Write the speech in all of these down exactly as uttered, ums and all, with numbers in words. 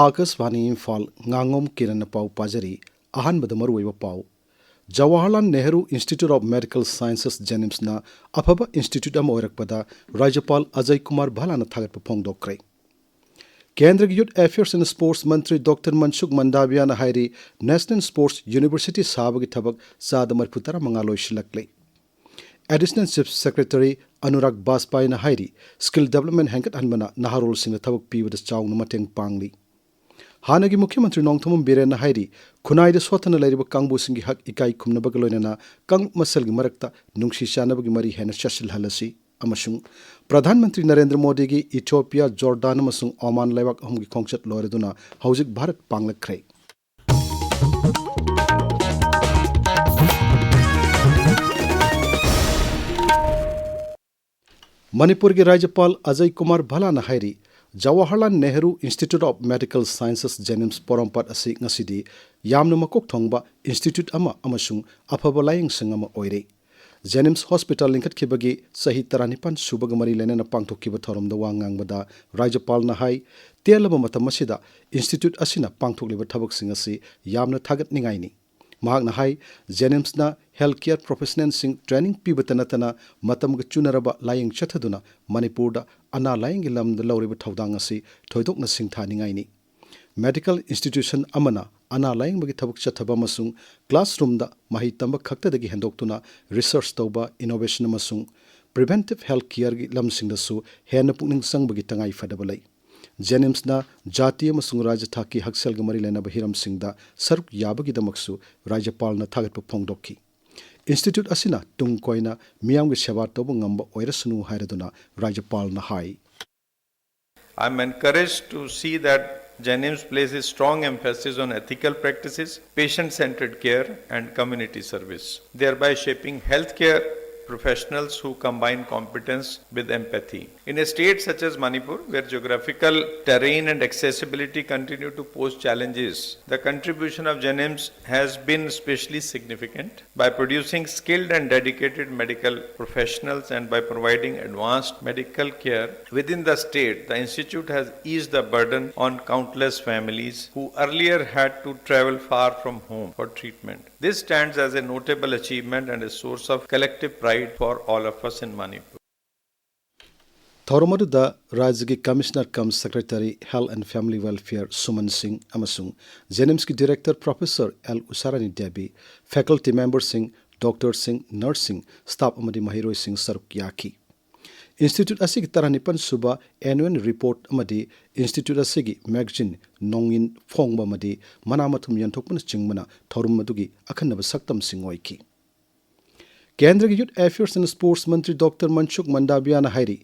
ꯑꯥꯀꯥꯁꯕꯥꯅꯤ ꯏꯝꯐꯥꯜ, ꯉꯥꯉꯣꯝ ꯀꯤꯔꯟꯅ ꯄꯥꯎ ꯄꯥꯖꯔꯤ꯫ ꯑꯍꯥꯟꯕꯗ ꯃꯔꯨꯑꯣꯏꯕ ꯄꯥꯎ꯫ Jawaharlal Nehru institute of medical sciences, ꯖꯦꯅꯤꯝꯁꯅ ꯑꯐꯕ ꯏꯟꯁꯇꯤꯇ꯭ꯌꯨꯠ ꯑꯃ ꯑꯣꯏꯔꯛꯄꯗ ꯔꯥꯖ꯭ꯌꯄꯥꯜ ꯑꯖꯌ ꯀꯨꯃꯥꯔ ꯚꯜꯂꯥꯅ ꯊꯥꯒꯠꯄ ꯐꯣꯡꯗꯣꯛꯈ꯭ꯔꯦ꯫ ꯀꯦꯟꯗ꯭ꯔꯒꯤ youth affairs and sports Mantri doctor ꯃꯟꯁꯨꯈ ꯃꯟꯗꯥꯕꯤꯌꯥꯅ ꯍꯥꯏꯔꯤ, ꯅꯦꯁꯅꯦꯜ ꯁ꯭ꯄꯣꯔꯠꯁ ꯌꯨꯅꯤꯚꯔꯁꯤꯇꯤ ꯁꯥꯕꯒꯤ ꯊꯕꯛ ꯆꯥꯗ ꯃꯔꯤꯐꯨ ꯇꯔꯥ ꯃꯉꯥ ꯂꯣꯏꯁꯤꯜꯂꯛꯂꯦ꯫ ꯑꯦꯗꯤꯁꯅꯦꯜ ꯆꯤꯐ ꯁꯦꯀ꯭ꯔꯦꯇꯔꯤ ꯑꯅꯨꯔꯥꯒ ꯕꯥꯖꯄꯥꯏꯅ ꯍꯥꯏꯔꯤ, ꯁ꯭ꯀꯤꯜ ꯗꯦꯕꯂꯞꯃꯦꯟ ꯍꯦꯟꯒꯠꯍꯟꯕꯅ ꯅꯍꯥꯔꯣꯜꯁꯤꯡꯗ ꯊꯕꯛ ꯄꯤꯕꯗ ꯆꯥꯎꯅ ꯃꯇꯦꯡ ꯄꯥꯡꯂꯤ꯫ ꯍꯥꯟꯅꯒꯤ ꯃꯨꯈ꯭ꯌ ꯃꯟꯇ꯭ꯔꯤ ꯅꯣꯡꯊꯣꯝꯕꯝ ꯕꯤꯔꯦꯟꯅ ꯍꯥꯏꯔꯤ, ꯈꯨꯟꯅꯥꯏꯗ ꯁꯣꯠꯊꯅ ꯂꯩꯔꯤꯕ ꯀꯥꯡꯕꯨꯁꯤꯡꯒꯤ ꯍꯛ ꯏꯀꯥꯏ ꯈꯨꯝꯅꯕꯒ ꯂꯣꯏꯅꯅ ꯀꯥꯡꯂꯨꯞ ꯃꯁꯦꯜꯒꯤ ꯃꯔꯛꯇ ꯅꯨꯡꯁꯤ ꯆꯥꯟꯅꯕꯒꯤ ꯃꯔꯤ ꯍꯦꯟꯅ ꯆꯦꯠꯁꯤꯜꯍꯜꯂꯁꯤ ꯑꯃꯁꯨꯡ ꯄ꯭ꯔꯙꯥꯟ ꯃꯟꯇ꯭ꯔꯤ ꯅꯔꯦꯟꯗ꯭ꯔ ꯃꯣꯗꯤꯒꯤ ꯏꯊꯤꯑꯣꯄꯤꯌꯥ, ꯖꯣꯔꯗꯥꯟ ꯑꯃꯁꯨꯡ ꯑꯣꯃꯥꯟ ꯂꯩꯕꯥꯛ ꯑꯍꯨꯝꯒꯤ ꯈꯣꯡꯆꯠ ꯂꯣꯏꯔꯗꯨꯅ ꯍꯧꯖꯤꯛ ꯚꯥꯔꯠ ꯄꯥꯡꯂꯛꯈ꯭ꯔꯦ꯫ ꯃꯅꯤꯄꯨꯔꯒꯤ ꯔꯥꯖ꯭ꯌꯄꯥꯜ ꯑꯖꯌ ꯀꯨꯃꯥꯔ ꯚꯜꯂꯥꯅ ꯍꯥꯏꯔꯤ, Jawaharlal Nehru institute of medical sciences, ꯖꯦꯅꯤꯝꯁ ꯄꯣꯔꯣꯝꯄꯥꯠ ꯑꯁꯤ ꯉꯁꯤꯗꯤ ꯌꯥꯝꯅ ꯃꯀꯣꯛ ꯊꯣꯡꯕ ꯏꯟꯁꯇꯤꯇ꯭ꯌꯨꯠ ꯑꯃ ꯑꯃꯁꯨꯡ ꯑꯐꯕ ꯂꯥꯌꯦꯡꯁꯪ ꯑꯃ ꯑꯣꯏꯔꯦ꯫ ꯖꯦꯅꯤꯝꯁ ꯍꯣꯁꯄꯤꯇꯥꯜ ꯂꯤꯡꯈꯠꯈꯤꯕꯒꯤ ꯆꯍꯤ ꯇꯔꯥꯅꯤꯄꯥꯟ ꯁꯨꯕꯒ ꯃꯔꯤ ꯂꯩꯅꯅ ꯄꯥꯡꯊꯣꯛꯈꯤꯕ ꯊꯧꯔꯝꯗ ꯋꯥ ꯉꯥꯡꯕꯗ ꯔꯥꯖ꯭ꯌꯄꯥꯜꯅ ꯍꯥꯏ, ꯇꯦꯜꯂꯕ ꯃꯇꯝ ꯑꯁꯤꯗ ꯏꯟꯁꯇꯤꯇ꯭ꯌꯨꯠ ꯑꯁꯤꯅ ꯄꯥꯡꯊꯣꯛꯂꯤꯕ ꯊꯕꯛꯁꯤꯡ ꯑꯁꯤ ꯌꯥꯝꯅ ꯊꯥꯒꯠꯅꯤꯡꯉꯥꯏꯅꯤ꯫ ꯃꯍꯥꯛꯅ ꯍꯥꯏ, ꯖꯦꯅꯤꯝꯁꯅ ꯍꯦꯜꯊ ꯀꯦꯌꯔ ꯄ꯭ꯔꯣꯐꯦꯁꯅꯦꯜꯁꯤꯡ ꯇ꯭ꯔꯦꯅꯤꯡ ꯄꯤꯕꯇ ꯅꯠꯇꯅ ꯃꯇꯝꯒ ꯆꯨꯅꯔꯕ ꯂꯥꯌꯦꯡ ꯆꯠꯊꯗꯨꯅ ꯃꯅꯤꯄꯨꯔꯗ ꯑꯅꯥ ꯂꯥꯌꯦꯡꯒꯤ ꯂꯝꯗ ꯂꯧꯔꯤꯕ ꯊꯧꯗꯥꯡ ꯑꯁꯤ ꯊꯣꯏꯗꯣꯛꯅ ꯁꯤꯡꯊꯥꯅꯤꯡꯉꯥꯏꯅꯤ꯫ ꯃꯦꯗꯤꯀꯦꯜ ꯏꯟꯁꯇꯤꯇ꯭ꯌꯨꯁꯟ ꯑꯃꯅ ꯑꯅꯥ ꯂꯥꯌꯦꯡꯕꯒꯤ ꯊꯕꯛ ꯆꯠꯊꯕ ꯑꯃꯁꯨꯡ ꯀ꯭ꯂꯥꯁꯔꯨꯝꯗ ꯃꯍꯩ ꯇꯝꯕ ꯈꯛꯇꯗꯒꯤ ꯍꯦꯟꯗꯣꯛꯇꯨꯅ ꯔꯤꯁꯔꯆ ꯇꯧꯕ, ꯏꯅꯣꯚꯦꯁꯟ ꯑꯃꯁꯨꯡ ꯄ꯭ꯔꯤꯚꯦꯟꯇꯤꯚ ꯍꯦꯜꯊ ꯀꯦꯌꯔꯒꯤ ꯂꯝꯁꯤꯡꯗꯁꯨ ꯍꯦꯟꯅ ꯄꯨꯛꯅꯤꯡ ꯆꯪꯕꯒꯤ ꯇꯉꯥꯏ ꯐꯗꯕ ꯂꯩ꯫ ꯖꯦꯅꯤꯝꯁꯅ ꯖꯥꯇꯤ ꯑꯃꯁꯨꯡ ꯔꯥꯖ꯭ꯌ ꯊꯥꯛꯀꯤ ꯍꯛꯁꯦꯜꯒ ꯃꯔꯤ ꯂꯩꯅꯕ ꯍꯤꯔꯝꯁꯤꯡꯗ ꯁꯔꯨꯛ ꯌꯥꯕꯒꯤꯗꯃꯛꯁꯨ ꯔꯥꯖ꯭ꯌꯄꯥꯜꯅ ꯊꯥꯒꯠꯄ ꯐꯣꯡꯗꯣꯛꯈꯤ꯫ ꯏꯟꯁꯇꯤꯇ꯭ꯌꯨꯠ ꯑꯁꯤꯅ ꯇꯨꯡ ꯀꯣꯏꯅ ꯃꯤꯌꯥꯝꯒꯤ ꯁꯦꯕꯥ ꯇꯧꯕ ꯉꯝꯕ ꯑꯣꯏꯔꯁꯅꯨ ꯍꯥꯏꯔꯗꯨꯅ ꯔꯥꯖ꯭ꯌꯄꯥꯜꯅ ꯍꯥꯏ꯫ I'm encouraged to see that JNIMS places strong emphasis on ethical practices, patient centered care, and community service, thereby shaping healthcare professionals who combine competence with empathy. In a state such as Manipur, where geographical terrain and accessibility continue to pose challenges, the contribution of JNIMS has been especially significant. By producing skilled and dedicated medical professionals and by providing advanced medical care within the state, the institute has eased the burden on countless families who earlier had to travel far from home for treatment. This stands as a notable achievement and a source of collective pride for all of us in Manipur. ꯊꯧꯔꯝ ꯑꯗꯨꯗ ꯔꯥꯖ꯭ꯌꯒꯤ Commissioner cum Secretary Health and Family Welfare Suman Singh ꯑꯃꯁꯨꯡ JNIMSꯀꯤ Director Professor L Usharani Devi, faculty memberꯁꯤꯡ, doctorꯁꯤꯡ, nurseꯁꯤꯡ, staff ꯑꯃꯗꯤ ꯃꯍꯩꯔꯣꯏꯁꯤꯡ ꯁꯔꯨꯛ ꯌꯥꯈꯤ꯫ Institute ꯑꯁꯤꯒꯤ ꯇꯔꯥꯅꯤꯄꯥꯟ ꯁꯨꯕ annual report ꯑꯃꯗꯤ institute ꯑꯁꯤꯒꯤ magazine ꯅꯣꯡꯏꯟ ꯐꯣꯡꯕ ꯑꯃꯗꯤ ꯃꯅꯥ ꯃꯊꯨꯝ ꯌꯦꯟꯊꯣꯛꯄꯅꯆꯤꯡꯕꯅ ꯊꯧꯔꯝ ꯑꯗꯨꯒꯤ ꯑꯈꯟꯅꯕ ꯁꯛꯇꯝꯁꯤꯡ ꯑꯣꯏꯈꯤ꯫ ꯀꯦꯟꯗ꯭ꯔꯒꯤ Youth Affairs and Sports Mantri doctor ꯃꯟꯁꯨꯈ ꯃꯟꯗꯥꯕꯤꯌꯥꯅ ꯍꯥꯏꯔꯤ,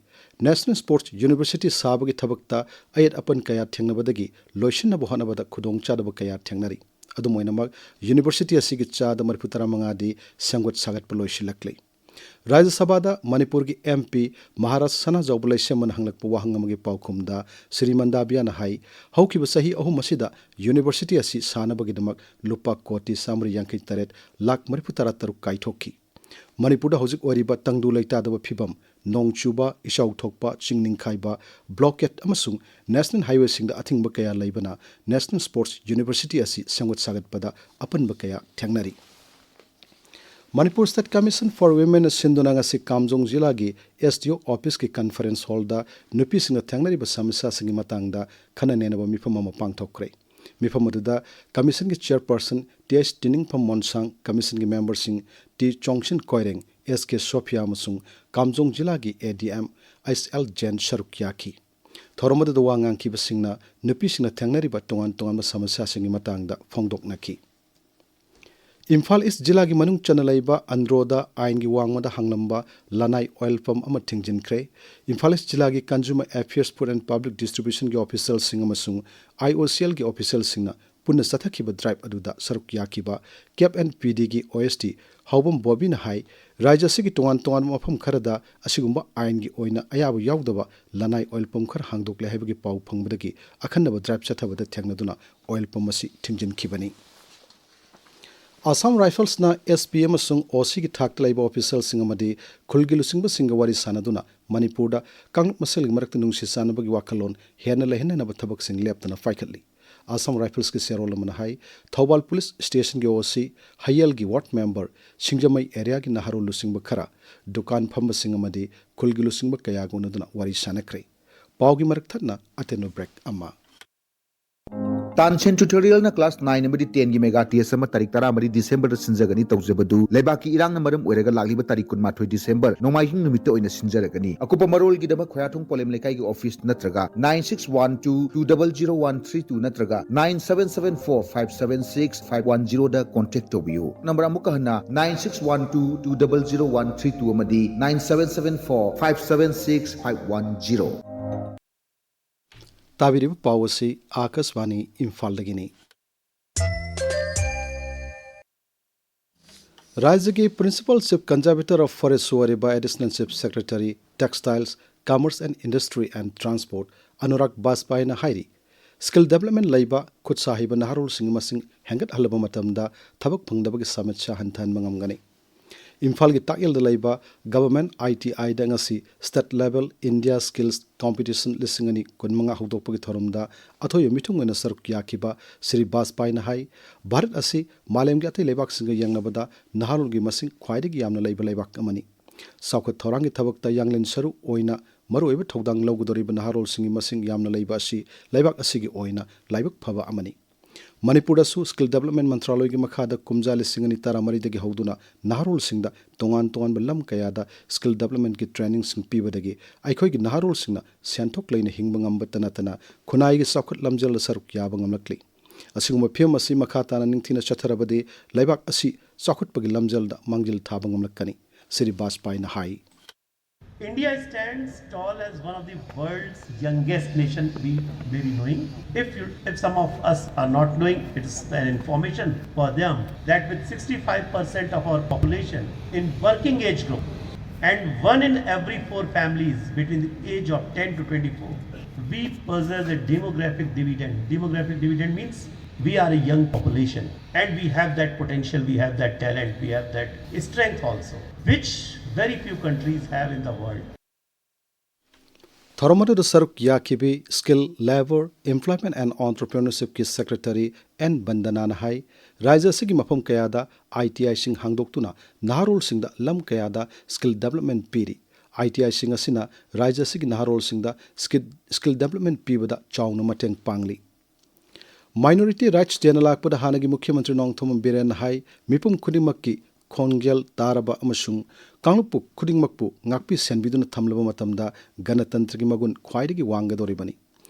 National Sports University ꯁꯥꯕꯒꯤ ꯊꯕꯛꯇ ꯑꯌꯦꯠ ꯑꯄꯟ ꯀꯌꯥ ꯊꯦꯡꯅꯕꯗꯒꯤ ꯂꯣꯏꯁꯤꯟꯅꯕ ꯍꯣꯠꯅꯕꯗ ꯈꯨꯗꯣꯡꯆꯥꯗꯕ ꯀꯌꯥ ꯊꯦꯡꯅꯔꯤ꯫ ꯑꯗꯨꯝ ꯑꯣꯏꯅꯃꯛ, university ꯑꯁꯤꯒꯤ ꯆꯥꯗ ꯃꯔꯤꯐꯨ ꯇꯔꯥ ꯃꯉꯥꯗꯤ ꯁꯦꯝꯒꯠ ꯁꯥꯒꯠꯄ ꯂꯣꯏꯁꯤꯜꯂꯛꯂꯦ꯫ ꯔꯥꯖ꯭ꯌ ꯁꯚꯥꯗ ꯃꯅꯤꯄꯨꯔꯒꯤ MP ꯃꯍꯥꯔꯥꯖ ꯁꯅꯥꯖꯥꯎꯕ ꯂꯩꯁꯦꯝꯕꯅ ꯍꯪꯂꯛꯄ ꯋꯥꯍꯪ ꯑꯃꯒꯤ ꯄꯥꯎꯈꯨꯝꯗ ꯁ꯭ꯔꯤ ꯃꯟꯗꯥꯕꯤꯌꯥꯅ ꯍꯥꯏ, ꯍꯧꯈꯤꯕ ꯆꯍꯤ ꯑꯍꯨꯝ ꯑꯁꯤꯗ university ꯑꯁꯤ ꯁꯥꯅꯕꯒꯤꯗꯃꯛ ꯂꯨꯄꯥ ꯀꯣꯇꯤ ꯆꯥꯃꯔꯤ ꯌꯥꯡꯈꯩ ꯇꯔꯦꯠ ꯂꯥꯈ ꯃꯔꯤꯐꯨ ꯇꯔꯥ ꯇꯔꯨꯛ ꯀꯥꯏꯊꯣꯛꯈꯤ꯫ ꯃꯅꯤꯄꯨꯔꯗ ꯍꯧꯖꯤꯛ ꯑꯣꯏꯔꯤꯕ ꯇꯪꯗꯨ ꯂꯩꯇꯥꯗꯕ ꯐꯤꯕꯝ, ꯅꯣꯡ ꯆꯨꯕ, ꯏꯆꯥꯎ ꯊꯣꯛꯄ, ꯆꯤꯡ ꯅꯤꯡꯈꯥꯏꯕ, blockade ꯑꯃꯁꯨꯡ national highwayꯁꯤꯡꯗ ꯑꯊꯤꯡꯕ ꯀꯌꯥ ꯂꯩꯕꯅ National Sports University ꯑꯁꯤ ꯁꯦꯝꯒꯠ ꯁꯥꯒꯠꯄꯗ ꯑꯄꯟꯕ ꯀꯌꯥ ꯊꯦꯡꯅꯔꯤ꯫ Manipur State Commission for Womenꯅ ꯁꯤꯟꯗꯨꯅ ꯉꯁꯤ ꯀꯥꯝꯖꯣꯡ ꯖꯤꯂꯥꯒꯤ SDO officeꯀꯤ conference hallꯗ ꯅꯨꯄꯤꯁꯤꯡꯅ ꯊꯦꯡꯅꯔꯤꯕ ꯁꯃꯁ꯭ꯌꯥꯁꯤꯡꯒꯤ ꯃꯇꯥꯡꯗ ꯈꯟꯅ ꯅꯩꯅꯕ ꯃꯤꯐꯝ ꯑꯃ ꯄꯥꯡꯊꯣꯛꯈ꯭ꯔꯦ꯫ ꯃꯤꯐꯝ ꯑꯗꯨꯗ Commissionꯒꯤ Chairperson Th ꯇꯤꯅꯤꯡꯐꯝ ꯃꯣꯟꯁꯥꯡ, Commissionꯒꯤ memberꯁꯤꯡ T ꯆꯣꯡꯁꯤꯟ Koireng, S K Sophia ꯑꯃꯁꯨꯡ ꯀꯥꯝꯖꯣꯡ ꯖꯤꯂꯥꯒꯤ ADM S L ꯖꯦꯟ ꯁꯔꯨꯛ ꯌꯥꯈꯤ꯫ ꯊꯧꯔꯝ ꯑꯗꯨꯗ ꯋꯥ ꯉꯥꯡꯈꯤꯕꯁꯤꯡꯅ ꯅꯨꯄꯤꯁꯤꯡꯅ ꯊꯦꯡꯅꯔꯤꯕ ꯇꯣꯉꯥꯟ ꯇꯣꯉꯥꯟꯕ ꯁꯃꯁ꯭ꯌꯥꯁꯤꯡꯒꯤ ꯃꯇꯥꯡꯗ ꯐꯣꯡꯗꯣꯛꯅꯈꯤ꯫ ꯏꯝꯐꯥꯜ ꯏꯁ ꯖꯤꯂꯥꯒꯤ ꯃꯅꯨꯡ ꯆꯟꯅ ꯂꯩꯕ ꯑꯟꯗ꯭ꯔꯣꯗ ꯑꯥꯏꯟꯒꯤ ꯋꯥꯡꯃꯗ ꯍꯥꯡꯂꯝꯕ ꯂꯅꯥꯏ oil pump ꯑꯃ ꯊꯤꯡꯖꯤꯟꯈ꯭ꯔꯦ꯫ ꯏꯝꯐꯥꯜ ꯏꯁ ꯖꯤꯂꯥꯒꯤ Consumer Affairs, Food and Public Distributionꯒꯤ officialꯁꯤꯡ ꯑꯃꯁꯨꯡ IOCLꯒꯤ officialꯁꯤꯡꯅ ꯄꯨꯟꯅ ꯆꯠꯊꯈꯤꯕ ꯗ꯭ꯔꯥꯏꯚ ꯑꯗꯨꯗ ꯁꯔꯨꯛ ꯌꯥꯈꯤꯕ ꯀꯦꯞ ꯑꯦꯟ ꯄꯤ ꯗꯤꯒꯤ ꯑꯣ ꯑꯦꯁ ꯗꯤ ꯍꯥꯎꯕꯝ ꯕꯣꯕꯤꯅ ꯍꯥꯏ, ꯔꯥꯖ꯭ꯌ ꯑꯁꯤꯒꯤ ꯇꯣꯉꯥꯟ ꯇꯣꯉꯥꯟꯕ ꯃꯐꯝ ꯈꯔꯗ ꯑꯁꯤꯒꯨꯝꯕ ꯑꯥꯏꯟꯒꯤ ꯑꯣꯏꯅ ꯑꯌꯥꯕ ꯌꯥꯎꯗꯕ ꯂꯅꯥꯏ ꯑꯣꯏꯜ ꯄꯝ ꯈꯔ ꯍꯥꯡꯗꯣꯛꯂꯦ ꯍꯥꯏꯕꯒꯤ ꯄꯥꯎ ꯐꯪꯕꯗꯒꯤ ꯑꯈꯟꯅꯕ ꯗ꯭ꯔꯥꯏꯚ ꯆꯠꯊꯕꯗ ꯊꯦꯡꯅꯗꯨꯅ ꯑꯣꯏꯜ ꯄꯝ ꯑꯁꯤ ꯊꯤꯡꯖꯤꯟꯈꯤꯕꯅꯤ꯫ ꯑꯁꯥꯝ ꯔꯥꯏꯐꯜꯁꯅ ꯑꯦꯁ ꯄꯤ ꯑꯃꯁꯨꯡ ꯑꯣ ꯁꯤꯒꯤ ꯊꯥꯛꯇ ꯂꯩꯕ ꯑꯣꯐꯤꯁꯤꯌꯦꯜꯁꯤꯡ ꯑꯃꯗꯤ ꯈꯨꯜꯒꯤ ꯂꯨꯆꯤꯡꯕꯁꯤꯡꯒ ꯋꯥꯔꯤ ꯁꯥꯅꯗꯨꯅ ꯃꯅꯤꯄꯨꯔꯗ ꯀꯥꯡꯂꯨꯞ ꯃꯁꯦꯜꯒꯤ ꯃꯔꯛꯇ ꯅꯨꯡꯁꯤ ꯆꯥꯟꯅꯕꯒꯤ ꯋꯥꯈꯜꯂꯣꯟ ꯍꯦꯟꯅ ꯂꯩꯍꯟꯅꯅꯕ ꯊꯕꯛꯁꯤꯡ ꯂꯦꯞꯇꯅ ꯄꯥꯏꯈꯠꯂꯤ꯫ ꯑꯁꯥꯝ ꯔꯥꯏꯐꯜꯁꯀꯤ ꯆꯦꯔꯣꯜ ꯑꯃꯅ ꯍꯥꯏ, ꯊꯧꯕꯥꯜ ꯄꯨꯂꯤꯁ ꯁ꯭ꯇꯦꯁꯟꯒꯤ ꯑꯣ ꯁꯤ, ꯍꯌꯦꯜꯒꯤ ꯋꯥꯔꯗ ꯃꯦꯝꯕꯔ, ꯁꯤꯡꯖꯃꯩ ꯑꯦꯔꯤꯌꯥꯒꯤ ꯅꯍꯥꯔꯣꯜ ꯂꯨꯆꯤꯡꯕ ꯈꯔ, ꯗꯨꯀꯥꯟ ꯐꯝꯕꯁꯤꯡ ꯑꯃꯗꯤ ꯈꯨꯜꯒꯤ ꯂꯨꯆꯤꯡꯕ ꯀꯌꯥꯒ ꯎꯅꯗꯨꯅ ꯋꯥꯔꯤ ꯁꯥꯅꯈ꯭ꯔꯦ꯫ ꯄꯥꯎꯒꯤ ꯃꯔꯛ ꯊꯠꯅ ꯑꯇꯦꯟꯕ ꯕ꯭ꯔꯦꯛ ꯑꯃ꯫ ꯇꯥꯟꯁꯦꯟ ꯇ꯭ꯌꯨꯇꯣꯔꯤꯌꯦꯜꯅ ꯀ꯭ꯂꯥꯁ ꯅꯥꯏꯟ ꯑꯃꯗꯤ ꯇꯦꯟꯒꯤ ꯃꯦꯒꯥ ꯇꯦꯁ ꯑꯃ ꯇꯥꯔꯤꯛ ꯇꯔꯥꯃꯔꯤ ꯗꯤꯁꯦꯝꯕꯔꯗ ꯁꯤꯟꯖꯒꯅꯤ꯫ ꯇꯧꯖꯕꯗꯨ ꯂꯩꯕꯥꯛꯀꯤ ꯏꯔꯥꯡꯅ ꯃꯔꯝ ꯑꯣꯏꯔꯒ ꯂꯥꯛꯂꯤꯕ ꯇꯥꯔꯤꯛ ꯀꯨꯟꯃꯥꯊꯣꯏ ꯗꯤꯁꯦꯝꯕꯔ ꯅꯣꯡꯃꯥꯏꯖꯤꯡ ꯅꯨꯃꯤꯠꯇ ꯑꯣꯏꯅ ꯁꯤꯟꯖꯔꯒꯅꯤ꯫ ꯑꯀꯨꯞꯄ ꯃꯔꯣꯜꯒꯤꯗꯃꯛ ꯈꯣꯌꯥꯊꯣꯡ ꯄꯣꯂꯦꯝ ꯂꯩꯀꯥꯏꯒꯤ ꯑꯣꯐꯤꯁ ꯅꯠꯇ꯭ꯔꯒ nine six one two two double zero one three two ꯅꯠꯇ꯭ꯔꯒ nine seven seven four five seven six five one zero ꯗ ꯀꯣꯟꯇꯦꯛ ꯇꯧꯕꯤꯌꯨ꯫ ꯅꯝꯕꯔ ꯑꯃꯨꯛꯀ ꯍꯟꯅ nine six one two two double zero one three two ꯑꯃꯗꯤ nine seven seven four five seven six five one zero꯫ ꯇꯥꯕꯤꯔꯤꯕ ꯄꯥꯎ ꯑꯁꯤ ꯑꯥꯀꯥꯁꯕꯥꯅꯤ ꯏꯝꯐꯥꯜꯗꯒꯤꯅꯤ꯫ ꯔꯥꯖ꯭ꯌꯒꯤ Principal Chief Conservator of Forest ꯑꯣꯏꯔꯤꯕ Additional Chief Secretary, Textiles, Commerce and Industry and Transport Anurag ꯕꯥꯖꯄꯥꯏꯅ ꯍꯥꯏꯔꯤ, skill development ꯂꯩꯕ ꯈꯨꯠ ꯁꯥ ꯍꯩꯕ ꯅꯍꯥꯔꯣꯜꯁꯤꯡꯒꯤ ꯃꯁꯤꯡ ꯍꯦꯟꯒꯠꯍꯜꯂꯕ ꯃꯇꯝꯗ ꯊꯕꯛ ꯐꯪꯗꯕꯒꯤ ꯁꯃꯁ꯭ꯌꯥ ꯍꯟꯊꯍꯟꯕ ꯉꯝꯒꯅꯤ꯫ ꯏꯝꯐꯥꯜꯒꯤ ꯇꯥꯛꯌꯦꯜꯗ ꯂꯩꯕ Government I T I ꯗ ꯉꯁꯤ State Level India Skills Competition ꯂꯤꯁꯤꯡ ꯑꯅꯤ ꯀꯨꯟꯃꯉꯥ ꯍꯧꯗꯣꯛꯄꯒꯤ ꯊꯧꯔꯝꯗ ꯑꯊꯣꯏꯕ ꯃꯤꯊꯨꯡ ꯑꯣꯏꯅ ꯁꯔꯨꯛ ꯌꯥꯈꯤꯕ ꯁ꯭ꯔꯤ ꯕꯥꯖꯄꯥꯏꯅ ꯍꯥꯏ, ꯚꯥꯔꯠ ꯑꯁꯤ ꯃꯥꯂꯦꯝꯒꯤ ꯑꯇꯩ ꯂꯩꯕꯥꯛꯁꯤꯡꯒ ꯌꯦꯡꯅꯕꯗ ꯅꯍꯥꯔꯣꯜꯒꯤ ꯃꯁꯤꯡ ꯈ꯭ꯋꯥꯏꯗꯒꯤ ꯌꯥꯝꯅ ꯂꯩꯕ ꯂꯩꯕꯥꯛ ꯑꯃꯅꯤ꯫ ꯆꯥꯎꯈꯠ ꯊꯧꯔꯥꯡꯒꯤ ꯊꯕꯛꯇ ꯌꯥꯡꯂꯦꯟ ꯁꯔꯨ ꯑꯣꯏꯅ ꯃꯔꯨꯑꯣꯏꯕ ꯊꯧꯗꯥꯡ ꯂꯧꯒꯗꯧꯔꯤꯕ ꯅꯍꯥꯔꯣꯜꯁꯤꯡꯒꯤ ꯃꯁꯤꯡ ꯌꯥꯝꯅ ꯂꯩꯕ ꯑꯁꯤ ꯂꯩꯕꯥꯛ ꯑꯁꯤꯒꯤ ꯑꯣꯏꯅ ꯂꯥꯏꯕꯛ ꯐꯕ ꯑꯃꯅꯤ꯫ ꯃꯅꯤꯄꯨꯔꯗꯁꯨ ꯁ꯭ꯀꯤꯜ ꯗꯦꯕꯂꯞꯃꯦꯟ ꯃꯟꯇ꯭ꯔꯥꯂꯣꯏꯒꯤ ꯃꯈꯥꯗ ꯀꯨꯝꯖꯥ ꯂꯤꯁꯤꯡ ꯑꯅꯤ ꯇꯔꯥꯃꯔꯤꯗꯒꯤ ꯍꯧꯗꯨꯅ ꯅꯍꯥꯔꯣꯜꯁꯤꯡꯗ ꯇꯣꯉꯥꯟ ꯇꯣꯉꯥꯟꯕ ꯂꯝ ꯀꯌꯥꯗ ꯁ꯭ꯀꯤꯜ ꯗꯦꯕꯂꯞꯃꯦꯟꯒꯤ ꯇ꯭ꯔꯦꯅꯤꯡꯁꯤꯡ ꯄꯤꯕꯗꯒꯤ ꯑꯩꯈꯣꯏꯒꯤ ꯅꯍꯥꯔꯣꯜꯁꯤꯡꯅ ꯁꯦꯟꯊꯣꯛ ꯂꯩꯅ ꯍꯤꯡꯕ ꯉꯝꯕꯇ ꯅꯠꯇꯅ ꯈꯨꯟꯅꯥꯏꯒꯤ ꯆꯥꯎꯈꯠ ꯂꯝꯖꯦꯜꯗ ꯁꯔꯨꯛ ꯌꯥꯕ ꯉꯝꯂꯛꯂꯤ꯫ ꯑꯁꯤꯒꯨꯝꯕ ꯐꯤꯕꯝ ꯑꯁꯤ ꯃꯈꯥ ꯇꯥꯅ ꯅꯤꯡꯊꯤꯅ ꯆꯠꯊꯔꯕꯗꯤ ꯂꯩꯕꯥꯛ ꯑꯁꯤ ꯆꯥꯎꯈꯠꯄꯒꯤ ꯂꯝꯖꯦꯜꯗ ꯃꯥꯡꯖꯤꯜ ꯊꯥꯕ ꯉꯝꯂꯛꯀꯅꯤ, ꯁ꯭ꯔꯤ ꯕꯥꯖꯄꯥꯏꯅ ꯍꯥꯏ꯫ India stands tall as one of the world's youngest nation we may be knowing. If you, if some of us are not knowing, it is an information for them that with sixty-five percent of our population in working age group and one in every four families between the age of ten to twenty-four, we possess a demographic dividend. Demographic dividend means we are a young population and we have that potential, we have that talent, we have that strength also, which very few countries have in the world. ꯊꯧꯔꯝ ꯑꯗꯨꯗ ꯁꯔꯨꯛ ꯌꯥꯈꯤꯕꯤ Skill, Labour, Employment and Entrepreneurshipꯀꯤ Secretary N ꯕꯟꯗꯅꯥꯅ ꯍꯥꯏ, ꯔꯥꯖ꯭ꯌ ꯑꯁꯤꯒꯤ ꯃꯐꯝ ꯀꯌꯥꯗ ITIꯁꯤꯡ ꯍꯥꯡꯗꯣꯛꯇꯨꯅ ꯅꯍꯥꯔꯣꯜꯁꯤꯡꯗ ꯂꯝ ꯀꯌꯥꯗ skill development ꯄꯤꯔꯤ꯫ ITIꯁꯤꯡ ꯑꯁꯤꯅ ꯔꯥꯖ꯭ꯌ ꯑꯁꯤꯒꯤ ꯅꯍꯥꯔꯣꯜꯁꯤꯡꯗ skill, skill development ꯄꯤꯕꯗ ꯆꯥꯎꯅ ꯃꯇꯦꯡ ꯄꯥꯡꯂꯤ꯫ Minority Rights Dayꯅ ꯂꯥꯛꯄꯗ ꯍꯥꯟꯅꯒꯤ ꯃꯨꯈ꯭ꯌ ꯃꯟꯇ꯭ꯔꯤ ꯅꯣꯡꯊꯣꯝꯕꯝ ꯕꯤꯔꯦꯟꯅ ꯍꯥꯏ, ꯃꯤꯄꯨꯝ ꯈꯨꯗꯤꯡꯃꯛꯀꯤ ꯈꯣꯟꯖꯦꯜ ꯇꯥꯔꯕ ꯑꯃꯁꯨꯡ ꯀꯥꯡꯂꯨꯞ ꯈꯨꯗꯤꯡꯃꯛꯄꯨ ꯉꯥꯛꯄꯤ ꯁꯦꯟꯕꯤꯗꯨꯅ ꯊꯝꯂꯕ ꯃꯇꯝꯗ ꯒꯅꯇꯟꯇ꯭ꯔꯒꯤ ꯃꯒꯨꯟ ꯈ꯭ꯋꯥꯏꯗꯒꯤ ꯋꯥꯡꯒꯗꯧꯔꯤꯕꯅꯤ꯫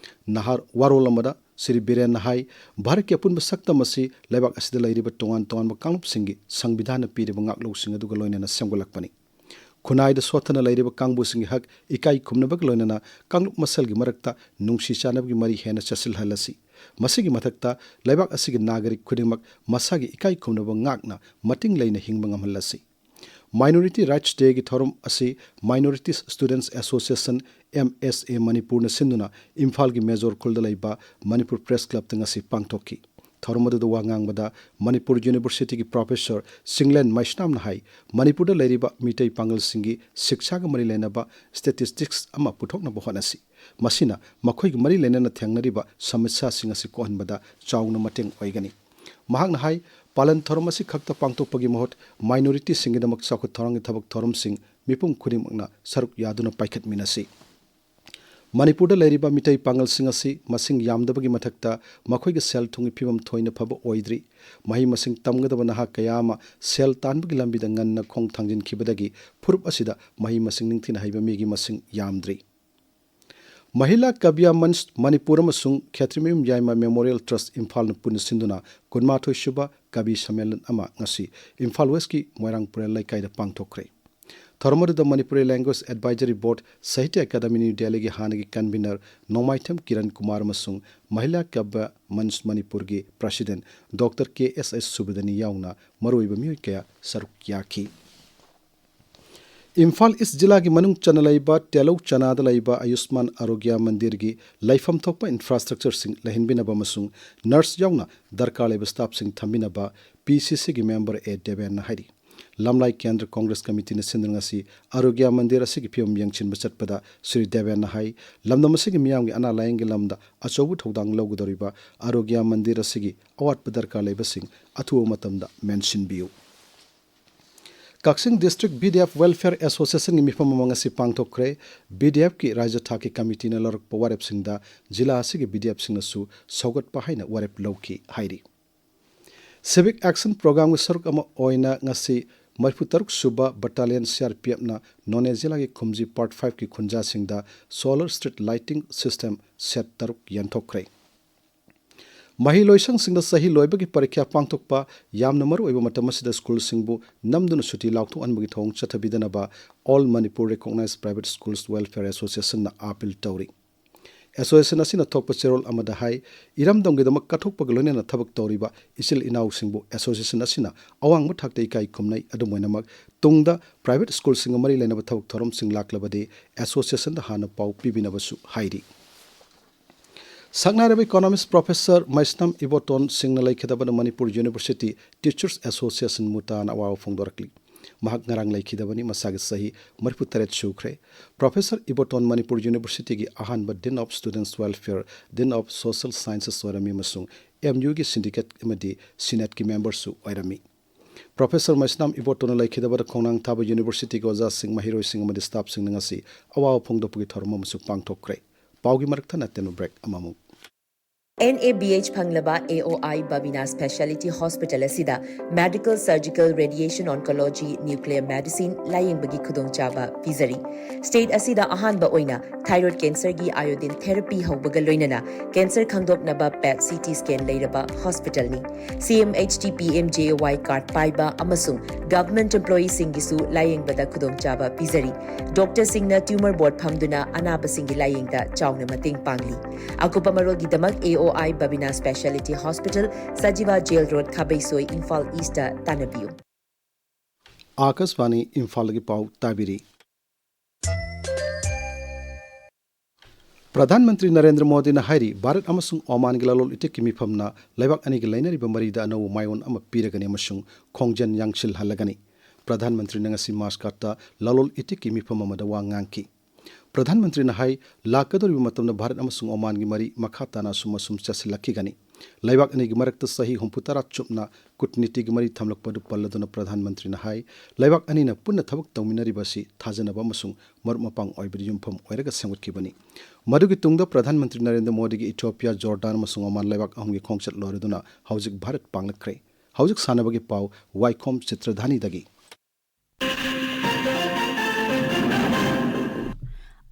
ꯅꯍꯥꯔ ꯋꯥꯔꯣꯜ ꯑꯃꯗ ꯁ꯭ꯔꯤ ꯕꯤꯔꯦꯟꯅ ꯍꯥꯏ, ꯚꯥꯔꯠꯀꯤ ꯑꯄꯨꯟꯕ ꯁꯛꯇꯝ ꯑꯁꯤ ꯂꯩꯕꯥꯛ ꯑꯁꯤꯗ ꯂꯩꯔꯤꯕ ꯇꯣꯉꯥꯟ ꯇꯣꯉꯥꯟꯕ ꯀꯥꯡꯂꯨꯞꯁꯤꯡꯒꯤ ꯁꯪꯕꯤꯙꯥꯟꯅ ꯄꯤꯔꯤꯕ ꯉꯥꯛꯂꯧꯁꯤꯡ ꯑꯗꯨꯒ ꯂꯣꯏꯅꯅ ꯁꯦꯝꯒꯠꯂꯛꯄꯅꯤ꯫ ꯈꯨꯟꯅꯥꯏꯗ ꯁꯣꯠꯊꯅ ꯂꯩꯔꯤꯕ ꯀꯥꯡꯕꯨꯁꯤꯡꯒꯤ ꯍꯛ ꯏꯀꯥꯏ ꯈꯨꯝꯅꯕꯒ ꯂꯣꯏꯅꯅ ꯀꯥꯡꯂꯨꯞ ꯃꯁꯦꯜꯒꯤ ꯃꯔꯛꯇ ꯅꯨꯡꯁꯤ ꯆꯥꯟꯅꯕꯒꯤ ꯃꯔꯤ ꯍꯦꯟꯅ ꯆꯦꯠꯁꯤꯜꯍꯜꯂꯁꯤ꯫ ꯃꯁꯤꯒꯤ ꯃꯊꯛꯇ ꯂꯩꯕꯥꯛ ꯑꯁꯤꯒꯤ ꯅꯥꯒꯔꯤꯛ ꯈꯨꯗꯤꯡꯃꯛ ꯃꯁꯥꯒꯤ ꯏꯀꯥꯏ ꯈꯨꯝꯅꯕ ꯉꯥꯛꯅ ꯃꯇꯤꯡ ꯂꯩꯅ ꯍꯤꯡꯕ ꯉꯝꯍꯜꯂꯁꯤ꯫ Minority Rights Dayꯒꯤ ꯊꯧꯔꯝ ꯑꯁꯤ Minorities Students Association, MSA, ꯃꯅꯤꯄꯨꯔꯅ ꯁꯤꯟꯗꯨꯅ ꯏꯝꯐꯥꯜꯒꯤ ꯃꯦꯖꯣꯔ ꯈꯨꯜꯗ ꯂꯩꯕ ꯃꯅꯤꯄꯨꯔ Press Clubꯇ ꯉꯁꯤ ꯄꯥꯡꯊꯣꯛꯈꯤ꯫ ꯊꯧꯔꯝ ꯑꯗꯨꯗ ꯋꯥ ꯉꯥꯡꯕꯗ ꯃꯅꯤꯄꯨꯔ Universityꯒꯤ Professor ꯆꯤꯡꯂꯦꯟ ꯃꯩꯁꯅꯥꯝꯅ ꯍꯥꯏ, ꯃꯅꯤꯄꯨꯔꯗ ꯂꯩꯔꯤꯕ ꯃꯤꯇꯩ ꯄꯥꯉꯜꯁꯤꯡꯒꯤ ꯁꯤꯛꯁꯥꯒ ꯃꯔꯤ ꯂꯩꯅꯕ statistics ꯑꯃ ꯄꯨꯊꯣꯛꯅꯕ ꯍꯣꯠꯅꯁꯤ꯫ ꯃꯁꯤꯅ ꯃꯈꯣꯏꯒ ꯃꯔꯤ ꯂꯩꯅꯅ ꯊꯦꯡꯅꯔꯤꯕ ꯁꯃꯁ꯭ꯌꯥꯁꯤꯡ ꯑꯁꯤ ꯀꯣꯛꯍꯟꯕꯗ ꯆꯥꯎꯅ ꯃꯇꯦꯡ ꯑꯣꯏꯒꯅꯤ꯫ ꯃꯍꯥꯛꯅ ꯍꯥꯏ, ꯄꯥꯂꯟ ꯊꯧꯔꯝ ꯑꯁꯤ ꯈꯛꯇ ꯄꯥꯡꯊꯣꯛꯄꯒꯤ ꯃꯍꯨꯠ minorityꯁꯤꯡꯒꯤꯗꯃꯛ ꯆꯥꯎꯈꯠ ꯊꯧꯔꯥꯡꯒꯤ ꯊꯕꯛ ꯊꯧꯔꯝꯁꯤꯡ ꯃꯤꯄꯨꯝ ꯈꯨꯗꯤꯡꯃꯛꯅ ꯁꯔꯨꯛ ꯌꯥꯗꯨꯅ ꯄꯥꯏꯈꯠꯃꯤꯟꯅꯁꯤ꯫ ꯃꯅꯤꯄꯨꯔꯗ ꯂꯩꯔꯤꯕ ꯃꯤꯇꯩ ꯄꯥꯉꯜꯁꯤꯡ ꯑꯁꯤ ꯃꯁꯤꯡ ꯌꯥꯝꯗꯕꯒꯤ ꯃꯊꯛꯇ ꯃꯈꯣꯏꯒꯤ ꯁꯦꯜ ꯊꯨꯝꯒꯤ ꯐꯤꯕꯝ ꯊꯣꯏꯅ ꯐꯕ ꯑꯣꯏꯗ꯭ꯔꯤ꯫ ꯃꯍꯩ ꯃꯁꯤꯡ ꯇꯝꯒꯗꯕ ꯅꯍꯥ ꯀꯌꯥ ꯑꯃ ꯁꯦꯜ ꯇꯥꯟꯕꯒꯤ ꯂꯝꯕꯤꯗ ꯉꯟꯅ ꯈꯣꯡ ꯊꯥꯡꯖꯤꯟꯈꯤꯕꯗꯒꯤ ꯐꯨꯔꯨꯞ ꯑꯁꯤꯗ ꯃꯍꯩ ꯃꯁꯤꯡ ꯅꯤꯡꯊꯤꯅ ꯍꯩꯕ ꯃꯤꯒꯤ ꯃꯁꯤꯡ ꯌꯥꯝꯗ꯭ꯔꯤ꯫ ꯃꯍꯤꯂꯥ ꯀꯕꯤꯌꯥ ꯃꯟꯆ ꯃꯅꯤꯄꯨꯔ ꯑꯃꯁꯨꯡ ꯈꯦꯇ꯭ꯔꯤꯃꯌꯨꯝ ꯌꯥꯏꯃ Memorial Trust ꯏꯝꯐꯥꯜꯅ ꯄꯨꯟꯅ ꯁꯤꯟꯗꯨꯅ ꯀꯨꯟꯃꯥꯊꯣꯏ ꯁꯨꯕ ꯀꯕꯤ ꯁꯝꯃꯦꯂꯟ ꯑꯃ ꯉꯁꯤ ꯏꯝꯐꯥꯜ ꯋꯦꯁꯀꯤ ꯃꯣꯏꯔꯥꯡ ꯄꯨꯔꯦꯜ ꯂꯩꯀꯥꯏꯗ ꯄꯥꯡꯊꯣꯛꯈ꯭ꯔꯦ꯫ ꯊꯧꯔꯝ ꯑꯗꯨꯗ ꯃꯅꯤꯄꯨꯔꯤ ꯂꯦꯡꯒ꯭ꯋꯦꯖ ꯑꯦꯗꯚꯥꯏꯖꯔꯤ ꯕꯣꯔꯗ, ꯁꯥꯍꯤꯇ꯭ꯌ ꯑꯦꯀꯥꯗꯃꯤ ꯅ꯭ꯌꯨ ꯗꯦꯜꯂꯤꯒꯤ ꯍꯥꯟꯅꯒꯤ ꯀꯟꯚꯤꯅꯔ ꯅꯣꯡꯃꯥꯏꯊꯦꯝ ꯀꯤꯔꯟ ꯀꯨꯃꯥꯔ ꯑꯃꯁꯨꯡ ꯃꯍꯤꯂꯥ ꯀꯥꯕ꯭ꯌ ꯃꯟꯆ ꯃꯅꯤꯄꯨꯔꯒꯤ ꯄ꯭ꯔꯁꯤꯗꯦꯟꯠ ꯗꯣꯛꯇꯔ ꯀꯦ ꯑꯦꯁ ꯑꯦꯁ ꯁꯨꯕꯗꯅꯤ ꯌꯥꯎꯅ ꯃꯔꯨꯑꯣꯏꯕ ꯃꯤꯑꯣꯏ ꯀꯌꯥ ꯁꯔꯨꯛ ꯌꯥꯈꯤ꯫ ꯏꯝꯐꯥꯜ ꯏꯁ ꯖꯤꯂꯥꯒꯤ ꯃꯅꯨꯡ ꯆꯟꯅ ꯂꯩꯕ ꯇꯦꯂꯧ ꯆꯅꯥꯗ ꯂꯩꯕ ꯑꯌꯨꯁꯃꯥꯟ ꯑꯔꯣꯒ꯭ꯌ ꯃꯟꯗꯤꯔꯒꯤ ꯂꯩꯐꯝ ꯊꯣꯛꯄ ꯏꯟꯐ꯭ꯔꯥꯁ꯭ꯇ꯭ꯔꯛꯆꯔꯁꯤꯡ ꯂꯩꯍꯟꯕꯤꯅꯕ ꯑꯃꯁꯨꯡ ꯅꯔꯁ ꯌꯥꯎꯅ ꯗꯔꯀꯥꯔ ꯂꯩꯕ ꯁ꯭ꯇꯥꯐꯁꯤꯡ ꯊꯝꯕꯤꯅꯕ ꯄꯤ ꯁꯤ ꯁꯤꯒꯤ ꯃꯦꯝꯕꯔ ꯑꯦ ꯗꯦꯕꯦꯟꯅ ꯍꯥꯏꯔꯤ꯫ ꯂꯝꯂꯥꯏ ꯀꯦꯟꯗ꯭ꯔ ꯀꯣꯡꯒ꯭ꯔꯦꯁ ꯀꯃꯤꯇꯤꯅ ꯁꯤꯟꯗꯨꯅ ꯉꯁꯤ ꯑꯔꯣꯒ꯭ꯌ ꯃꯟꯗꯤꯔ ꯑꯁꯤꯒꯤ ꯐꯤꯕꯝ ꯌꯦꯡꯁꯤꯟꯕ ꯆꯠꯄꯗ ꯁ꯭ꯔꯤ ꯗꯦꯕꯦꯟꯅ ꯍꯥꯏ, ꯂꯝꯗꯝ ꯑꯁꯤꯒꯤ ꯃꯤꯌꯥꯝꯒꯤ ꯑꯅꯥ ꯂꯥꯌꯦꯡꯒꯤ ꯂꯝꯗ ꯑꯆꯧꯕ ꯊꯧꯗꯥꯡ ꯂꯧꯒꯗꯧꯔꯤꯕ ꯑꯔꯣꯒ꯭ꯌ ꯃꯟꯗꯤꯔ ꯑꯁꯤꯒꯤ ꯑꯋꯥꯠꯄ ꯗꯔꯀꯥꯔ ꯂꯩꯕꯁꯤꯡ ꯑꯊꯨꯕ ꯃꯇꯝꯗ ꯃꯦꯟꯁꯤꯟꯕꯤꯌꯨ꯫ Kakching district B D F welfare ꯑꯦꯁꯣꯁꯤꯌꯦꯁꯟꯒꯤ ꯃꯤꯐꯝ ꯑꯃ ꯉꯁꯤ ꯄꯥꯡꯊꯣꯛꯈ꯭ꯔꯦ꯫ ꯕꯤ ꯗꯤ ꯑꯦꯐꯀꯤ ꯔꯥꯖ꯭ꯌ ꯊꯥꯛꯀꯤ ꯀꯃꯤꯇꯤꯅ ꯂꯧꯔꯛꯄ ꯋꯥꯔꯦꯞꯁꯤꯡꯗ ꯖꯤꯂꯥ ꯑꯁꯤꯒꯤ ꯕꯤ ꯗꯤ ꯑꯦꯐꯁꯤꯡꯅꯁꯨ ꯁꯧꯒꯠꯄ ꯍꯥꯏꯅ ꯋꯥꯔꯦꯞ ꯂꯧꯈꯤ ꯍꯥꯏꯔꯤ꯫ ꯁꯤꯚꯤꯛ ꯑꯦꯛꯁꯟ ꯄ꯭ꯔꯣꯒ꯭ꯔꯥꯝꯒꯤ ꯁꯔꯨꯛ ꯑꯃ ꯑꯣꯏꯅ ꯉꯁꯤ ꯃꯔꯤꯐꯨ ꯇꯔꯨꯛ ꯁꯨꯕ ꯕꯠꯇꯥꯂꯤꯌꯟ ꯁꯤ ꯑꯥꯔ ꯄꯤ ꯑꯦꯐꯅ ꯅꯣꯅꯦ ꯖꯤꯂꯥꯒꯤ ꯈꯨꯝꯖꯤ ꯄꯥꯔꯠ ꯐꯥꯏꯚꯀꯤ ꯈꯨꯟꯖꯥꯁꯤꯡꯗ solar street lighting system set ꯇꯔꯨꯛ ꯌꯦꯟꯊꯣꯛꯈ꯭ꯔꯦ꯫ ꯃꯍꯩꯂꯣꯏꯁꯪꯁꯤꯡꯗ ꯆꯍꯤ ꯂꯣꯏꯕꯒꯤ ꯄꯔꯤꯈ꯭ꯌꯥ ꯄꯥꯡꯊꯣꯛꯄ ꯌꯥꯝꯅ ꯃꯔꯨ ꯑꯣꯏꯕ ꯃꯇꯝ ꯑꯁꯤꯗ ꯁ꯭ꯀꯨꯜꯁꯤꯡꯕꯨ ꯅꯝꯗꯨꯅ ꯁꯨꯇꯤ ꯂꯥꯎꯊꯣꯛꯍꯟꯕꯒꯤ ꯊꯧꯑꯣꯡ ꯆꯠꯊꯕꯤꯗꯅꯕ All Manipur Recognized Private Schools Welfare Associationꯅ ꯑꯥꯄꯤꯜ ꯇꯧꯔꯤ꯫ ꯑꯦꯁꯣꯁꯤꯌꯦꯁꯟ ꯑꯁꯤꯅ ꯊꯣꯛꯄ ꯆꯦꯔꯣꯜ ꯑꯃꯗ ꯍꯥꯏ, ꯏꯔꯝꯗꯝꯒꯤꯗꯃꯛ ꯀꯠꯊꯣꯛꯄꯒ ꯂꯣꯏꯅꯅ ꯊꯕꯛ ꯇꯧꯔꯤꯕ ꯏꯆꯤꯜ ꯏꯅꯥꯎꯁꯤꯡꯕꯨ ꯑꯦꯁꯣꯁꯤꯌꯦꯁꯟ ꯑꯁꯤꯅ ꯑꯋꯥꯡꯕ ꯊꯥꯛꯇ ꯏꯀꯥꯏ ꯈꯨꯝꯅꯩ꯫ ꯑꯗꯨꯝ ꯑꯣꯏꯅꯃꯛ, ꯇꯨꯡꯗ ꯄ꯭ꯔꯥꯏꯚꯦꯠ ꯁ꯭ꯀꯨꯜꯁꯤꯡꯒ ꯃꯔꯤ ꯂꯩꯅꯕ ꯊꯕꯛ ꯊꯧꯔꯝꯁꯤꯡ ꯂꯥꯛꯂꯕꯗꯤ ꯑꯦꯁꯣꯁꯤꯌꯦꯁꯟꯗ ꯍꯥꯟꯅ ꯄꯥꯎ ꯄꯤꯕꯤꯅꯕꯁꯨ ꯍꯥꯏꯔꯤ꯫ ꯁꯛꯅꯥꯏꯔꯕ ꯏꯀꯣꯅꯣꯃꯤꯁ꯭ꯠ ꯄ꯭ꯔꯣꯐꯦꯁꯔ ꯃꯩꯁꯅꯥꯝ ꯏꯕꯣꯇꯣꯟ ꯁꯤꯡꯅ ꯂꯩꯈꯤꯗꯕꯅ ꯃꯅꯤꯄꯨꯔ ꯌꯨꯅꯤꯚꯔꯁꯤꯇꯤ ꯇꯤꯆꯔꯁ ꯑꯦꯁꯣꯁꯤꯌꯦꯁꯟ, ꯃꯨꯇꯥꯅ ꯑꯋꯥꯕ ꯐꯣꯡꯗꯣꯔꯛꯂꯤ꯫ ꯃꯍꯥꯛ ꯉꯔꯥꯡ ꯂꯩꯈꯤꯗꯕꯅꯤ꯫ ꯃꯁꯥꯒꯤ ꯆꯍꯤ ꯃꯔꯤꯐꯨ ꯇꯔꯦꯠ ꯁꯨꯈ꯭ꯔꯦ꯫ ꯄ꯭ꯔꯣꯐꯦꯁꯔ ꯏꯕꯣꯇꯣꯟ ꯃꯅꯤꯄꯨꯔ ꯌꯨꯅꯤꯚꯔꯁꯤꯇꯤꯒꯤ ꯑꯍꯥꯟꯕ Dean of Students Welfare, Dean of Social Sciences ꯑꯣꯏꯔꯝꯃꯤ ꯑꯃꯁꯨꯡ ꯑꯦꯝ ꯌꯨꯒꯤ ꯁꯤꯟꯗꯤꯀꯦꯠ ꯑꯃꯗꯤ ꯁꯤꯅꯦꯠꯀꯤ ꯃꯦꯝꯕꯔꯁꯨ ꯑꯣꯏꯔꯝꯃꯤ꯫ ꯄ꯭ꯔꯣꯐꯦꯁꯔ ꯃꯩꯁꯅꯥꯝ ꯏꯕꯣꯇꯣꯟꯅ ꯂꯩꯈꯤꯗꯕꯗ ꯈꯣꯡꯅꯥꯡ ꯊꯥꯕ ꯌꯨꯅꯤꯚꯔꯁꯤꯇꯤꯒꯤ ꯑꯣꯖꯥꯁꯤꯡ, ꯃꯍꯩꯔꯣꯏꯁꯤꯡ ꯑꯃꯗꯤ ꯁ꯭ꯇꯥꯐꯁꯤꯡꯅ ꯉꯁꯤ ꯑꯋꯥꯕ ꯐꯣꯡꯗꯣꯛꯄꯒꯤ ꯊꯧꯔꯝ ꯑꯃꯁꯨ ꯄꯥꯡꯊꯣꯛꯈ꯭ꯔꯦ꯫ ꯄꯥꯎꯒꯤ ꯃꯔꯛ ꯊꯠꯅ ꯑꯇꯦꯟꯕ ꯕ꯭ꯔꯦꯛ ꯑꯃꯃꯨꯛ꯫ NABH ꯐꯪꯂꯕ AOI Babina Speciality Hospital ꯑꯁꯤꯗ Medical, Surgical, Radiation Oncology, Nuclear Medicine ꯂꯥꯌꯦꯡꯕꯒꯤ ꯈꯨꯗꯣꯡꯆꯥꯕ ꯄꯤꯖꯔꯤ꯫ State ꯑꯁꯤꯗ ꯑꯍꯥꯟꯕ ꯑꯣꯏꯅ thyroid cancerꯒꯤ iodine therapy ꯍꯧꯕꯒ ꯂꯣꯏꯅꯅ cancer ꯈꯪꯗꯣꯛꯅꯕ PET CT scan ꯂꯩꯔꯕ hospitalꯅꯤ꯫ CMHT PMJAY card ꯄꯥꯏꯕ ꯑꯃꯁꯨꯡ government employeeꯁꯤꯡꯒꯤꯁꯨ ꯂꯥꯌꯦꯡꯕꯗ ꯈꯨꯗꯣꯡꯆꯥꯕ ꯄꯤꯖꯔꯤ꯫ Doctorꯁꯤꯡꯅ tumor board ꯐꯝꯗꯨꯅ ꯑꯅꯥꯕꯁꯤꯡꯒꯤ ꯂꯥꯌꯦꯡꯗ ꯆꯥꯎꯅ ꯃꯇꯦꯡ ꯄꯥꯡꯂꯤ꯫ ꯑꯀꯨꯞꯄ ꯃꯔꯣꯜꯒꯤꯗꯃꯛ AOI Babina Speciality Hospital, Sajiwa Jail Road, ꯈꯥꯕꯩꯁꯣꯏ, Imphal Eastꯇ ꯇꯥꯟꯅꯕꯤꯌꯨ꯫ ꯑꯥꯀꯥꯁꯕꯥꯅꯤ ꯏꯝꯐꯥꯜꯗꯒꯤ ꯄꯥꯎ ꯇꯥꯕꯤꯔꯤ꯫ ꯄ꯭ꯔꯙꯥꯟ ꯃꯟꯇ꯭ꯔꯤ ꯅꯔꯦꯟꯗ꯭ꯔ ꯃꯣꯗꯤꯅ ꯍꯥꯏꯔꯤ, ꯚꯥꯔꯠ ꯑꯃꯁꯨꯡ ꯑꯣꯃꯥꯟꯒꯤ ꯂꯂꯣꯟ ꯏꯇꯤꯛꯀꯤ ꯃꯤꯐꯝꯅ ꯂꯩꯕꯥꯛ ꯑꯅꯤꯒꯤ ꯂꯩꯅꯔꯤꯕ ꯃꯔꯤꯗ ꯑꯅꯧꯕ ꯃꯥꯏꯑꯣꯟ ꯑꯃ ꯄꯤꯔꯒꯅꯤ ꯑꯃꯁꯨꯡ ꯈꯣꯡꯖꯦꯜ ꯌꯥꯡꯁꯤꯜꯍꯜꯂꯒꯅꯤ꯫ ꯄ꯭ꯔꯙꯥꯟ ꯃꯟꯇ꯭ꯔꯤꯅ ꯉꯁꯤ ꯃꯥꯁꯀꯥꯠꯇ ꯂꯂꯣꯟ ꯏꯇꯤꯛꯀꯤ ꯃꯤꯐꯝ ꯑꯃꯗ ꯋꯥ ꯉꯥꯡꯈꯤ꯫ ꯄ꯭ꯔꯙꯥꯟ ꯃꯟꯇ꯭ꯔꯤꯅ ꯍꯥꯏ, ꯂꯥꯛꯀꯗꯧꯔꯤꯕ ꯃꯇꯝꯗ ꯚꯥꯔꯠ ꯑꯃꯁꯨꯡ ꯑꯣꯃꯥꯟꯒꯤ ꯃꯔꯤ ꯃꯈꯥ ꯇꯥꯅ ꯑꯁꯨꯝ ꯑꯁꯨꯝ ꯆꯠꯁꯤꯜꯂꯛꯈꯤꯒꯅꯤ꯫ ꯂꯩꯕꯥꯛ ꯑꯅꯤꯒꯤ ꯃꯔꯛꯇ ꯆꯍꯤ ꯍꯨꯝꯐꯨꯇꯔꯥ ꯆꯨꯞꯅ ꯀꯨꯠꯅꯤꯇꯤꯒꯤ ꯃꯔꯤ ꯊꯝꯂꯛꯄ ꯑꯗꯨ ꯄꯜꯂꯗꯨꯅ ꯄ꯭ꯔꯙꯥꯟ ꯃꯟꯇ꯭ꯔꯤꯅ ꯍꯥꯏ, ꯂꯩꯕꯥꯛ ꯑꯅꯤꯅ ꯄꯨꯟꯅ ꯊꯕꯛ ꯇꯧꯃꯤꯟꯅꯔꯤꯕ ꯑꯁꯤ ꯊꯥꯖꯅꯕ ꯑꯃꯁꯨꯡ ꯃꯔꯨꯞ ꯃꯄꯥꯡ ꯑꯣꯏꯕꯗ ꯌꯨꯝꯐꯝ ꯑꯣꯏꯔꯒ ꯁꯦꯝꯒꯠꯈꯤꯕꯅꯤ꯫ ꯃꯗꯨꯒꯤ ꯇꯨꯡꯗ ꯄ꯭ꯔꯙꯥꯟ ꯃꯟꯇ꯭ꯔꯤ ꯅꯔꯦꯟꯗ꯭ꯔ ꯃꯣꯗꯤꯒꯤ ꯏꯊꯤꯑꯣꯄꯤꯌꯥ, ꯖꯣꯔꯗꯥꯟ ꯑꯃꯁꯨꯡ ꯑꯣꯃꯥꯟ ꯂꯩꯕꯥꯛ ꯑꯍꯨꯝꯒꯤ ꯈꯣꯡꯆꯠ ꯂꯣꯏꯔꯗꯨꯅ ꯍꯧꯖꯤꯛ ꯚꯥꯔꯠ ꯄꯥꯡꯂꯛꯈ꯭ꯔꯦ꯫ ꯍꯧꯖꯤꯛ ꯁꯥꯟꯅꯕꯒꯤ ꯄꯥꯎ꯫ ꯋꯥꯏꯈꯣꯝ ꯆꯤꯇ꯭ꯔꯙꯥꯅꯤꯗꯒꯤ꯫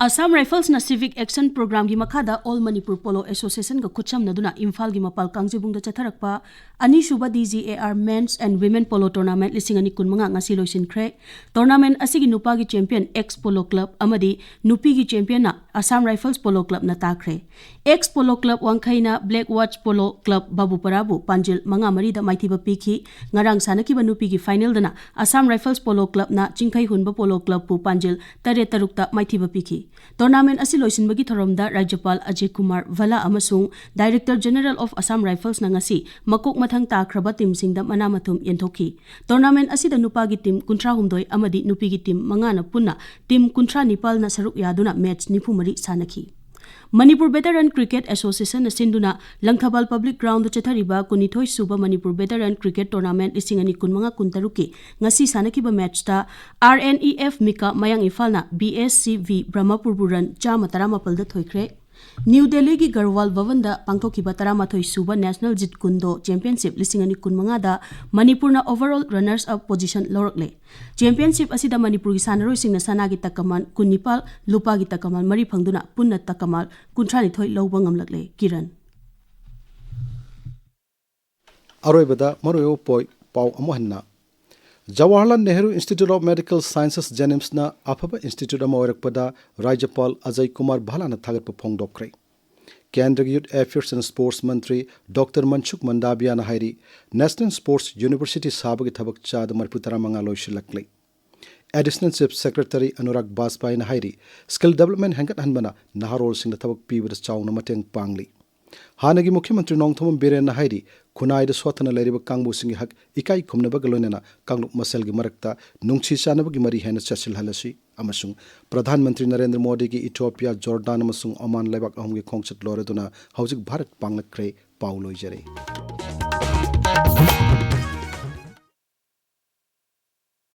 Assam Riflesꯅ Civic Action Programꯒꯤ ꯃꯈꯥꯗ All Manipur Polo Associationꯒ ꯈꯨꯠꯁꯝꯅꯗꯨꯅ ꯏꯝꯐꯥꯜꯒꯤ ꯃꯄꯥꯜ ꯀꯥꯡꯖꯩꯕꯨꯡꯗ ꯆꯠꯊꯔꯛꯄ ꯑꯅꯤꯁꯨꯕ DGAR Men's and Women Polo Tournament ꯂꯤꯁꯤꯡ ꯑꯅꯤ ꯀꯨꯟꯃꯉꯥ ꯉꯁꯤ ꯂꯣꯏꯁꯤꯟꯈ꯭ꯔꯦ꯫ Tournament ꯑꯁꯤꯒꯤ ꯅꯨꯄꯥꯒꯤ champion X Polo Club ꯑꯃꯗꯤ ꯅꯨꯄꯤꯒꯤ championꯅ Assam Rifles Polo Clubꯅ ꯇꯥꯈ꯭ꯔꯦ꯫ X Polo Club ꯋꯥꯡꯈꯩꯅ Black Watch Polo Club ꯕꯥꯕꯨꯄꯔꯥꯕꯨ ꯄꯥꯟꯖꯤꯜ ꯃꯉꯥ ꯃꯔꯤꯗ ꯃꯥꯏꯊꯤꯕ ꯄꯤꯈꯤ꯫ ꯉꯔꯥꯡ ꯁꯥꯟꯅꯈꯤꯕ ꯅꯨꯄꯤꯒꯤ finalꯗꯅ Assam Rifles Polo Clubꯅ ꯆꯤꯡꯈꯩ ꯍꯨꯟꯕ Polo Clubꯄꯨ ꯄꯥꯟꯖꯤꯜ ꯇꯔꯦꯠ ꯇꯔꯨꯛꯇ ꯃꯥꯏꯊꯤꯕ ꯄꯤꯈꯤ꯫ Tournament ꯑꯁꯤ ꯂꯣꯏꯁꯤꯟꯕꯒꯤ ꯊꯧꯔꯝꯗ ꯔꯥꯖ꯭ꯌꯄꯥꯜ ꯑꯖꯌ ꯀꯨꯃꯥꯔ ꯚꯜꯂꯥ ꯑꯃꯁꯨꯡ Director General of Assam Riflesꯅ ꯉꯁꯤ ꯃꯀꯣꯛ ꯃꯊꯪ ꯇꯥꯈ꯭ꯔꯕ teamꯁꯤꯡꯗ ꯃꯅꯥ ꯃꯊꯨꯝ ꯌꯦꯟꯊꯣꯛꯈꯤ꯫ Tournament ꯑꯁꯤꯗ ꯅꯨꯄꯥꯒꯤ team ꯀꯨꯟꯊ꯭ꯔꯥꯍꯨꯝꯗꯣꯏ ꯑꯃꯗꯤ ꯅꯨꯄꯤꯒꯤ team ꯃꯉꯥꯅ ꯄꯨꯟꯅ team ꯀꯨꯟꯊ꯭ꯔꯥ ꯅꯤꯄꯥꯜꯅ ꯁꯔꯨꯛ ꯌꯥꯗꯨꯅ match ꯅꯤꯐꯨ ꯃꯔꯤ ꯁꯥꯟꯅꯈꯤ꯫ Manipur Veteran Cricket Associationꯅ ꯁꯤꯟꯗꯨꯅ ꯂꯪꯊꯕꯥꯜ Public Groundꯗ ꯆꯠꯊꯔꯤꯕ ꯀꯨꯟꯅꯤꯊꯣꯏ ꯁꯨꯕ Manipur Veteran Cricket Tournament ꯂꯤꯁꯤꯡ ꯑꯅꯤ ꯀꯨꯟꯃꯉꯥ ꯀꯨꯟꯇꯔꯨꯛꯀꯤ ꯉꯁꯤ ꯁꯥꯟꯅꯈꯤꯕ matchꯇ RNEF ꯃꯤꯀꯥ ꯃꯌꯥꯡ ꯏꯝꯐꯥꯜꯅ BSCV ꯕ꯭ꯔꯍꯃꯄꯨꯔꯕꯨ run ꯆꯥꯝꯃ ꯇꯔꯥꯃꯥꯄꯜꯗ ꯊꯣꯏꯈ꯭ꯔꯦ꯫ ꯅ꯭ꯌꯨ ꯗꯦꯜꯂꯤꯒꯤ ꯒꯔꯋꯥꯜ ꯚꯕꯟꯗ ꯄꯥꯡꯊꯣꯛꯈꯤꯕ ꯇꯔꯥꯃꯥꯊꯣꯏ ꯁꯨꯕ ꯅꯦꯁꯅꯦꯜ ꯖꯤꯠ ꯀꯨꯟꯗꯣ ꯆꯦꯝꯄꯤꯌꯟꯁꯤꯞ ꯂꯤꯁꯤꯡ ꯑꯅꯤ ꯀꯨꯟꯃꯉꯥꯗ ꯃꯅꯤꯄꯨꯔꯅ overall runners up position ꯂꯧꯔꯛꯂꯦ꯫ ꯆꯦꯝꯄꯤꯌꯟꯁꯤꯞ ꯑꯁꯤꯗ ꯃꯅꯤꯄꯨꯔꯒꯤ ꯁꯥꯟꯅꯔꯣꯏꯁꯤꯡꯅ ꯁꯅꯥꯒꯤ ꯇꯀꯃꯥꯟ ꯀꯨꯟꯅꯤꯄꯥꯜ, ꯂꯨꯄꯥꯒꯤ ꯇꯀꯃꯥꯟ ꯃꯔꯤ ꯐꯪꯗꯨꯅ ꯄꯨꯟꯅ ꯇꯀꯃꯥꯟ ꯀꯨꯟꯊ꯭ꯔꯥꯅꯤꯊꯣꯏ ꯂꯧꯕ ꯉꯝꯂꯛꯂꯦ꯫ ꯀꯤꯔꯟ꯫ ꯑꯔꯣꯏꯕꯗ ꯃꯔꯨꯑꯣꯏꯕ ꯄꯣꯏ-, ꯄꯥꯎ ꯑꯃꯨꯛ ꯍꯟꯅ꯫ Jawaharlal Nehru institute of medical sciences, ꯖꯦꯅꯤꯝꯁꯅ ꯑꯐꯕ ꯏꯟꯁꯇꯤꯇ꯭ꯌꯨꯠ ꯑꯃ ꯑꯣꯏꯔꯛꯄꯗ ꯔꯥꯖ꯭ꯌꯄꯥꯜ ꯑꯖꯌ ꯀꯨꯃꯥꯔ ꯚꯥꯂꯥꯅ ꯊꯥꯒꯠꯄ ꯐꯣꯡꯗꯣꯛꯈ꯭ꯔꯦ꯫ ꯀꯦꯟꯗ꯭ꯔꯒꯤ youth affairs and sports Mantri doctor ꯃꯟꯁꯨꯈ ꯃꯟꯗꯥꯕꯤꯌꯥꯅ ꯍꯥꯏꯔꯤ, ꯅꯦꯁꯅꯦꯜ ꯁ꯭ꯄꯣꯔꯠꯁ ꯌꯨꯅꯤꯚꯔꯁꯤꯇꯤ ꯁꯥꯕꯒꯤ ꯊꯕꯛ ꯆꯥꯗ ꯃꯔꯤꯐꯨ ꯇꯔꯥꯃꯉꯥ ꯂꯣꯏꯁꯤꯜꯂꯛꯂꯦ꯫ ꯑꯦꯗꯤꯁꯅꯦꯜ ꯆꯤꯐ ꯁꯦꯀ꯭ꯔꯦꯇꯔꯤ ꯑꯅꯨꯔꯥꯒ ꯕꯥꯖꯄꯥꯏꯅ ꯍꯥꯏꯔꯤ, ꯁ꯭ꯀꯤꯜ ꯗꯦꯕꯂꯞꯃꯦꯟ ꯍꯦꯟꯒꯠꯍꯟꯕꯅ ꯅꯍꯥꯔꯣꯜꯁꯤꯡꯗ ꯊꯕꯛ ꯄꯤꯕꯗ ꯆꯥꯎꯅ ꯃꯇꯦꯡ ꯄꯥꯡꯂꯤ꯫ ꯍꯥꯟꯅꯒꯤ ꯃꯨꯈ꯭ꯌ ꯃꯟꯇ꯭ꯔꯤ ꯅꯣꯡꯊꯣꯝꯕꯝ ꯕꯤꯔꯦꯟꯅ ꯍꯥꯏꯔꯤ, ꯈꯨꯟꯅꯥꯏꯗ ꯁꯣꯠꯊꯅ ꯂꯩꯔꯤꯕ ꯀꯥꯡꯕꯨꯁꯤꯡꯒꯤ ꯍꯛ ꯏꯀꯥꯏ ꯈꯨꯝꯅꯕꯒ ꯂꯣꯏꯅꯅ ꯀꯥꯡꯂꯨꯞ ꯃꯁꯦꯜꯒꯤ ꯃꯔꯛꯇ ꯅꯨꯡꯁꯤ ꯆꯥꯟꯅꯕꯒꯤ ꯃꯔꯤ ꯍꯦꯟꯅ ꯆꯦꯠꯁꯤꯜꯍꯜꯂꯁꯤ ꯑꯃꯁꯨꯡ ꯄ꯭ꯔꯙꯥꯟ ꯃꯟꯇ꯭ꯔꯤ ꯅꯔꯦꯟꯗ꯭ꯔ ꯃꯣꯗꯤꯒꯤ ꯏꯊꯤꯑꯣꯄꯤꯌꯥ, ꯖꯣꯔꯗꯥꯟ ꯑꯃꯁꯨꯡ ꯑꯣꯃꯥꯟ ꯂꯩꯕꯥꯛ ꯑꯍꯨꯝꯒꯤ ꯈꯣꯡꯆꯠ ꯂꯣꯏꯔꯗꯨꯅ ꯍꯧꯖꯤꯛ ꯚꯥꯔꯠ ꯄꯥꯡꯂꯛꯈ꯭ꯔꯦ꯫ ꯄꯥꯎ ꯂꯣꯏꯖꯔꯦ꯫